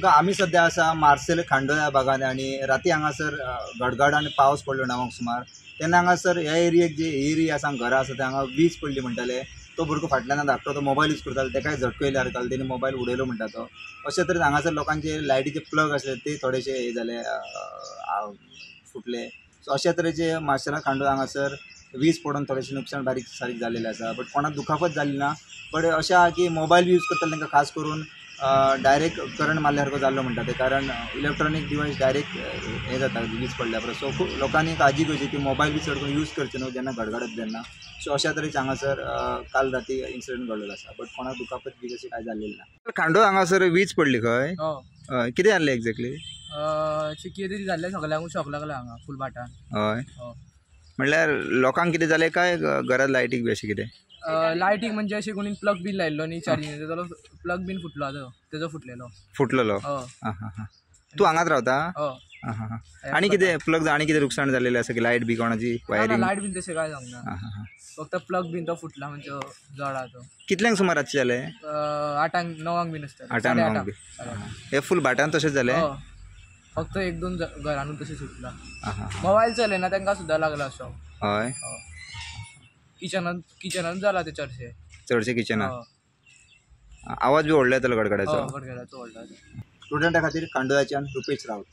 आमी सद्या आसा मार्सेल खांडोळ्या भागांत आनी राती हांगासर गडगड आनी पावस पडलो 9 सुमार. तेन्ना हांगासर ह्या एरियेक जी एरिया आसा घरां आसा ते हांगा वीज पडली म्हणटाले. तो भुरगो फाटल्यान धाकटो तो मोबायल यूज करतालो, तेकाय झटको येयल्यार काल तेणी मोबायल उडयलो म्हणटा तो. अशे तरेन हांगासर लोकांचे लायटीचे प्लग आसले ते थोडेशे हे जाले, फुटले. सो अशा तरेचे मार्सेला खांडोळा हांगासर वीज पडून थोडेशें नुकसाण बारीक सारीक जाल्लेलें आसा. बट कोणाक दुखापत जाली ना. बट अशें आहा की मोबायल यूज करताले तांकां खास करून डायरेक्ट करंट मारल्या सारको जाल्लो म्हणटा ते, कारण इलेक्ट्रॉनीक डिवायस डायरेक्ट हें जाता वीज पडल्या परस. सो खूब लोकांनी काळजी घेवची की मोबायल बी चड करून यूज करचे न्हू जेन्ना गडगडत तेन्ना. सो अशा तरेचे हांगासर काल राती इन्सिडंट घडलेलो आसा. बट कोणाक दुखापत बी तशी कांय जाल्लेली ना. खांडोळ हांगासर वीज पडली खंय, कितें जाल्लें एक्झॅक्टली? कितें तरी जाल्लें, सगल्यांकूच शॉक लागला हांगा फूल भाटान. हय, म्हणल्यार लोकांक कितें जालें काय घरांत लायटीक बी अशें कितें? लायटीक म्हणजे अशें कोणी प्लग बीन लायिल्लो न्ही चार्जिंग, जाल्यार प्लग बीन फुटलो तो, तेजो फुटलेलो. फुटलेलो? तूं हांगाच रावता? आनी कितें प्लग आनी कितें लुकसाण जाल्लेलें आसा की लायट बी कोणाची वायरींग? लायट बीन तशें कांय जावंक ना, फक्त प्लग बीन तो फुटला म्हणजे जळा तो. कितल्यांक सुमार रातचें जालें? 8 9 बीन आसता. 8 9 बी. हे फूल भाटान तशेंच जालें? फक्त 1-2 घरानूच तशें सुटला. मोबायल चलयना तांकां सुद्दां लागला शॉक. हय, किचनान किचनान जाला ते चडशे, चडशे किचनान. आवाज बी व्हडलो येतालो गडगडाचो? गडगडाचो व्हडलो. स्टुडंटा खातीर खांडोळ्याच्यान रुपेश रावत.